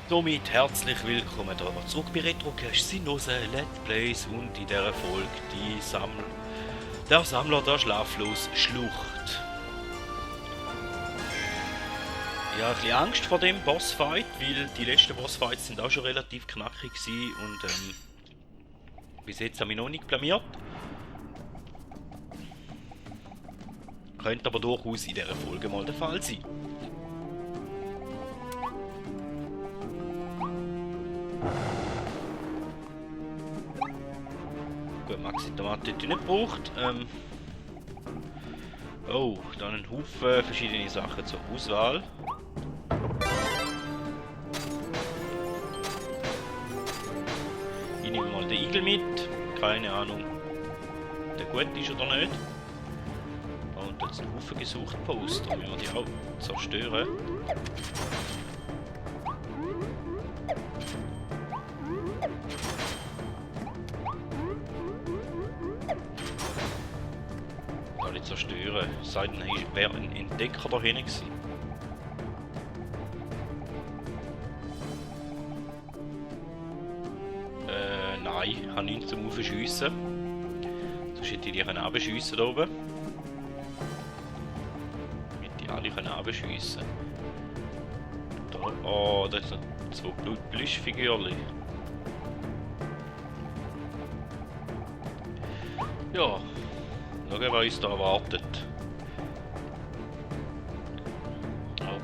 Somit herzlich willkommen da zurück bei Retrocast Sinnlose Let's Plays und in dieser Folge der Sammler der schlaflos Schlucht. Ich habe ein bisschen Angst vor dem Bossfight, weil die letzten Bossfights sind auch schon relativ knackig gewesen und bis jetzt habe ich noch nicht blamiert. Könnte aber durchaus in dieser Folge mal der Fall sein. Gut, Maxi-Tomate hätte ich nicht gebraucht. Oh, dann ein Haufen verschiedene Sachen zur Auswahl. Ich nehme mal den Igel mit. Keine Ahnung, der gut ist oder nicht. Und jetzt einen Haufen gesucht Poster. Wir werden die auch zerstören. Alle zerstören. Sei denn, wäre ein Entdecker da hinten gewesen. Nein, ich habe nichts zum Aufschiessen. Sonst hätte ich die runterschiessen da oben. Damit die alle runterschiessen. Da, oh, da ist noch 2 Plüschfigürchen. Ja, schauen, was uns da erwartet.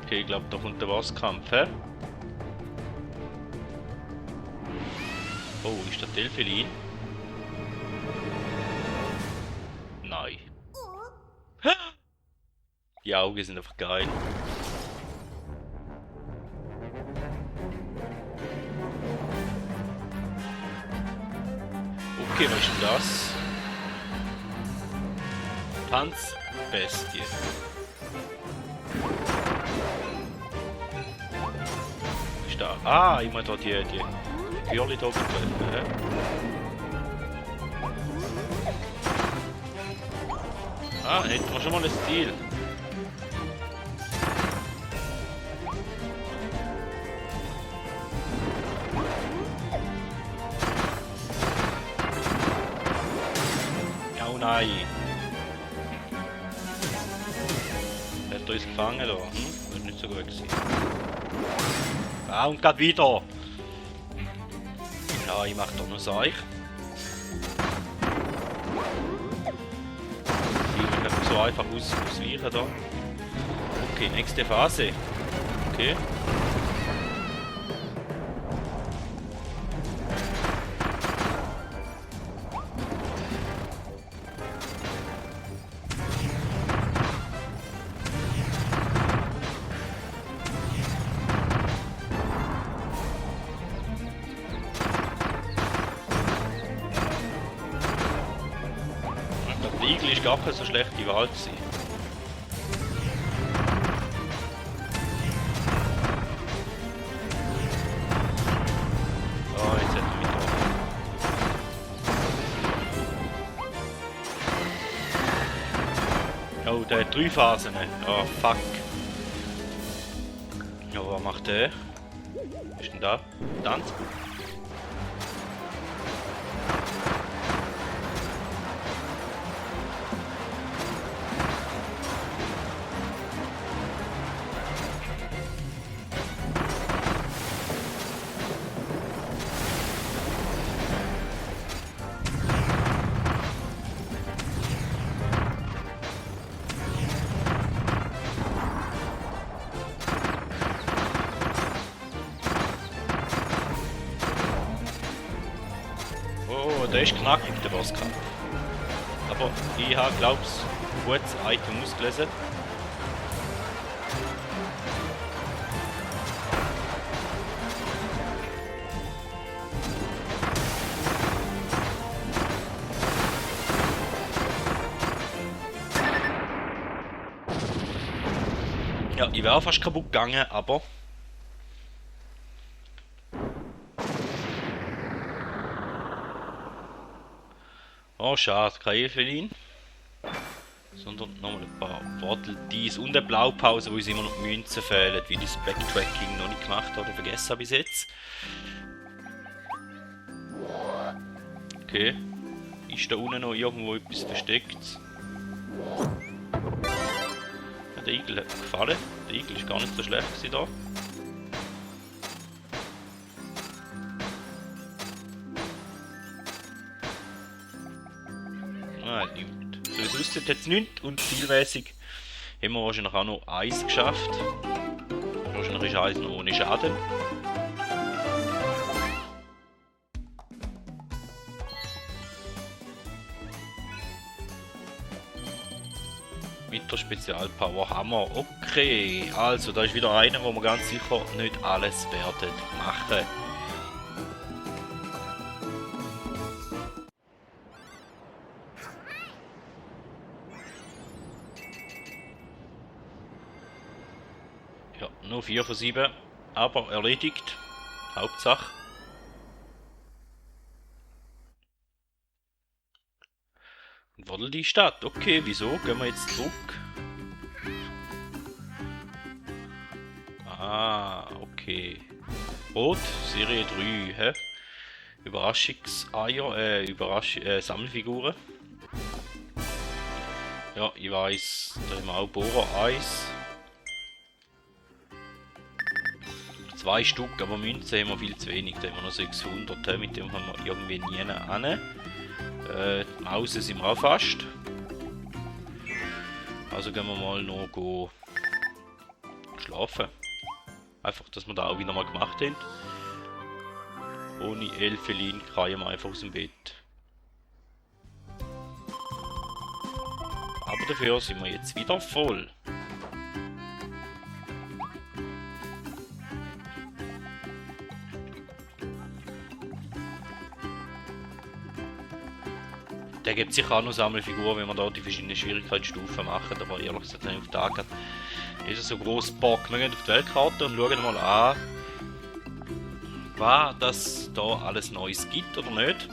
Okay, ich glaube, da kommt der Bosskampf, hä? Oh, ist der Delphin? Nein. Die Augen sind einfach geil. Okay, was ist denn das? Tanzbestie. Ist da? Ah, ich muss da die Figürchen da treffen, hä? Ah, hätten wir schon mal ein Ziel. Oh nein. Er hat uns gefangen da. Das ist nicht so gut gewesen. Ah, und geht wieder. Ja, ich mach doch noch Seich. Ich kann so einfach ausweichen da. Okay, nächste Phase. Okay. Der Igel ist gar keine so schlechte Wahl gewesen. Oh, jetzt hat er mich getroffen. Oh, der hat 3 Phasen. Oh, fuck. Ja, was macht der? Was ist denn da? Tanz? Oh, der ist knackig, der Bosskampf. Aber ich habe, glaube ich, ein gutes Item ausgelesen. Ja, ich wäre auch fast kaputt gegangen, aber... Oh, schade, kein Evelyn. Sondern nochmal ein paar Waddle Dees und eine Blaupause, wo uns immer noch Münzen fehlen, wie das Backtracking noch nicht gemacht oder vergessen habe bis jetzt. Okay. Ist da unten noch irgendwo etwas versteckt? Ja, der Igel hat mir gefallen. Der Igel ist gar nicht so schlecht da. Nein, nichts. So wie es aussieht, hat es nichts. Und zielmäßig haben wir wahrscheinlich auch noch Eis geschafft. Wahrscheinlich ist Eis noch ohne Schaden. Mit der Spezialpower Hammer. Okay, also da ist wieder einer, wo wir ganz sicher nicht alles werden machen. Ja, nur 4 von 7, aber erledigt. Hauptsache. Und Waddle die Stadt. Okay, wieso? Gehen wir jetzt zurück. Ah, okay. Rot, Serie 3, hä? Überraschungseier, Sammelfiguren. Ja, ich weiß, da haben wir auch Bohrer-Eis. 2 Stück, aber Münzen haben wir viel zu wenig, da haben wir noch 600, mit dem haben wir irgendwie nie an. Die Maus sind wir auch fast. Also gehen wir mal noch schlafen. Einfach, dass wir da auch wieder mal gemacht haben. Ohne Elfelin kriechen wir einfach aus dem Bett. Aber dafür sind wir jetzt wieder voll. Der gibt sicher auch noch Sammelfiguren, wenn wir da die verschiedenen Schwierigkeitsstufen machen. Aber ehrlich gesagt, auf den Tag ist es so groß Bock. Wir gehen auf die Weltkarte und schauen mal an, was das da alles Neues gibt oder nicht.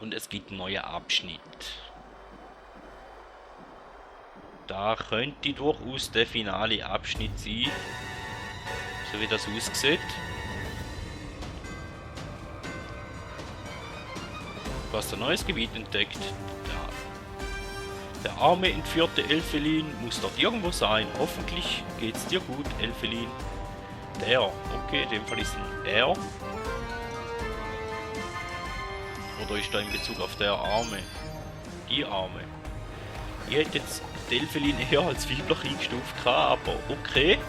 Und es gibt einen neuen Abschnitt. Da könnte durchaus der finale Abschnitt sein, so wie das aussieht. Du hast ein neues Gebiet entdeckt. Der arme, entführte Elfelin muss dort irgendwo sein. Hoffentlich geht's dir gut, Elfelin. Der, okay, in dem Fall ist ein er. Oder ist da in Bezug auf der Arme? Die Arme. Ich hätte jetzt Elfelin eher als weiblich eingestuft, aber okay.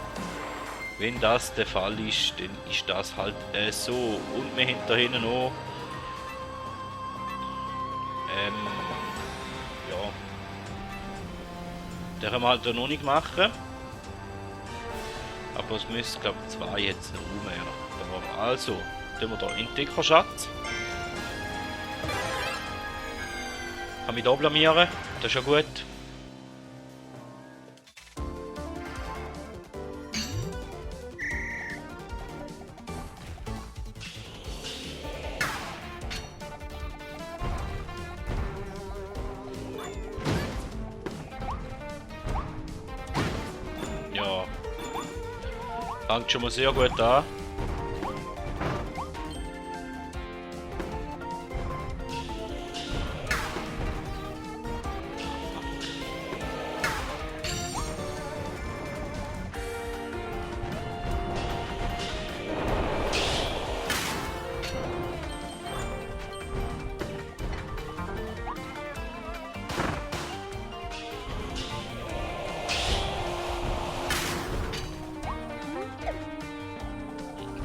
Wenn das der Fall ist, dann ist das halt so. Und wir haben da hinten noch ja. Den können wir halt noch nicht machen. Aber es müsste, glaube ich, 2 jetzt rum. Also, tun wir da Entdeckerschatz. Kann mich da blamieren, das ist ja gut. Ja, fängt schon mal sehr gut an.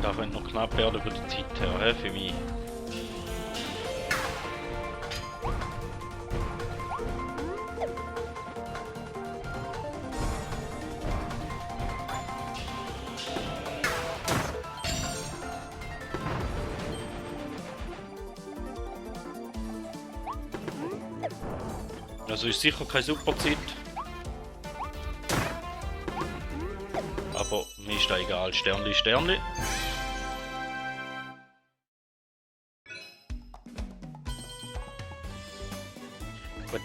Da könnte noch knapp werden über die Zeit her, für mich. Also ist sicher keine super Zeit. Aber mir ist da egal, Sternli, Sternli.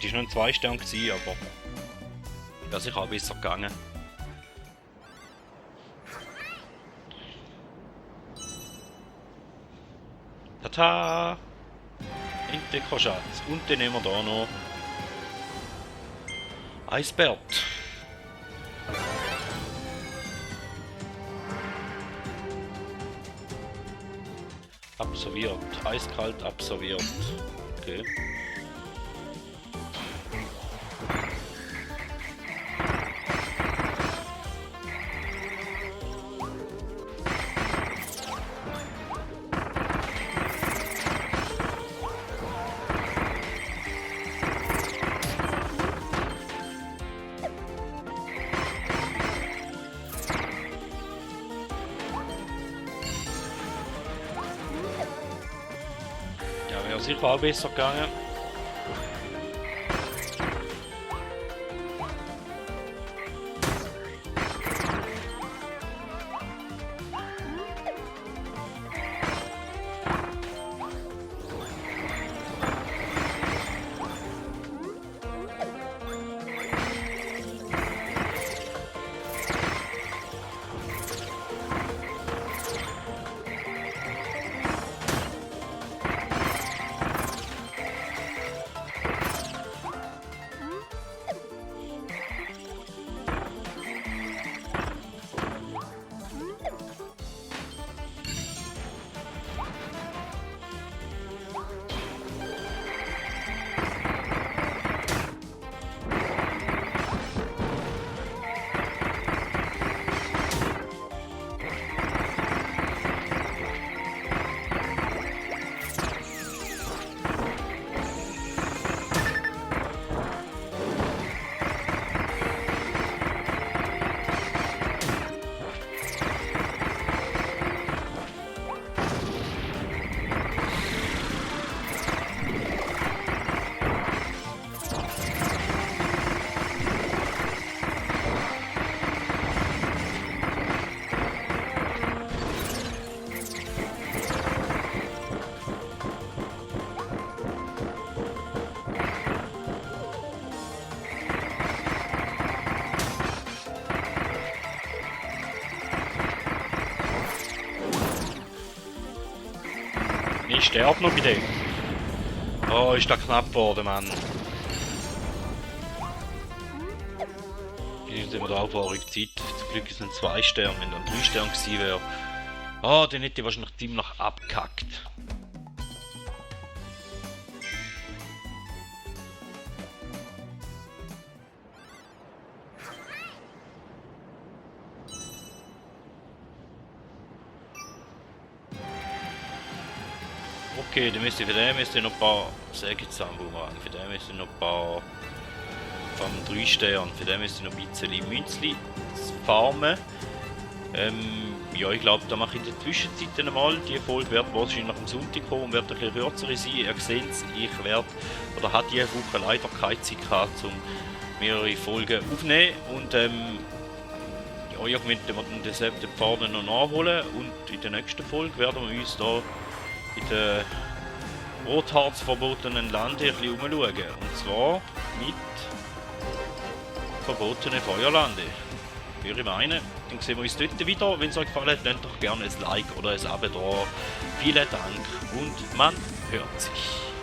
ist noch ein 2-Stern gewesen, aber wäre sicher auch besser gegangen. Tata! Entdeckerschatz. Und dann nehmen wir da noch Eisbert. Absolviert. Eiskalt absolviert. Okay. Ja, wäre sicher auch besser gegangen. Ich sterbe noch bei dem. Oh, ist da knapp geworden, Mann. Jetzt sind wir da auch vorig Zeit. Zum Glück ist es ein 2-Stern. Wenn da ein 3-Stern gewesen wäre. Oh, dann hätte ich wahrscheinlich ziemlich abgekackt. Okay, dann müsste ich für den noch ein paar Sägezahnbumerang, für den müsste ich noch ein paar vom 3 Stern, für den müsste ich noch ein bisschen Münzli farmen. Ja, ich glaube, da mache ich in der Zwischenzeit einmal. Die Folge wird wahrscheinlich am Sonntag kommen und wird ein bisschen kürzer sein. Ihr seht es, ich werde, oder hat diese Woche leider keine Zeit gehabt, um mehrere Folgen aufzunehmen. Und ja, irgendwann werden wir den Pfaden noch nachholen und in der nächsten Folge werden wir uns da in der Rotharz verbotenen Lande ein bisschen umschauen. Und zwar mit verbotenen Feuerlande. Würde ich meinen. Dann sehen wir uns dort wieder. Wenn es euch gefallen hat, lasst doch gerne ein Like oder ein Abo da. Vielen Dank und man hört sich.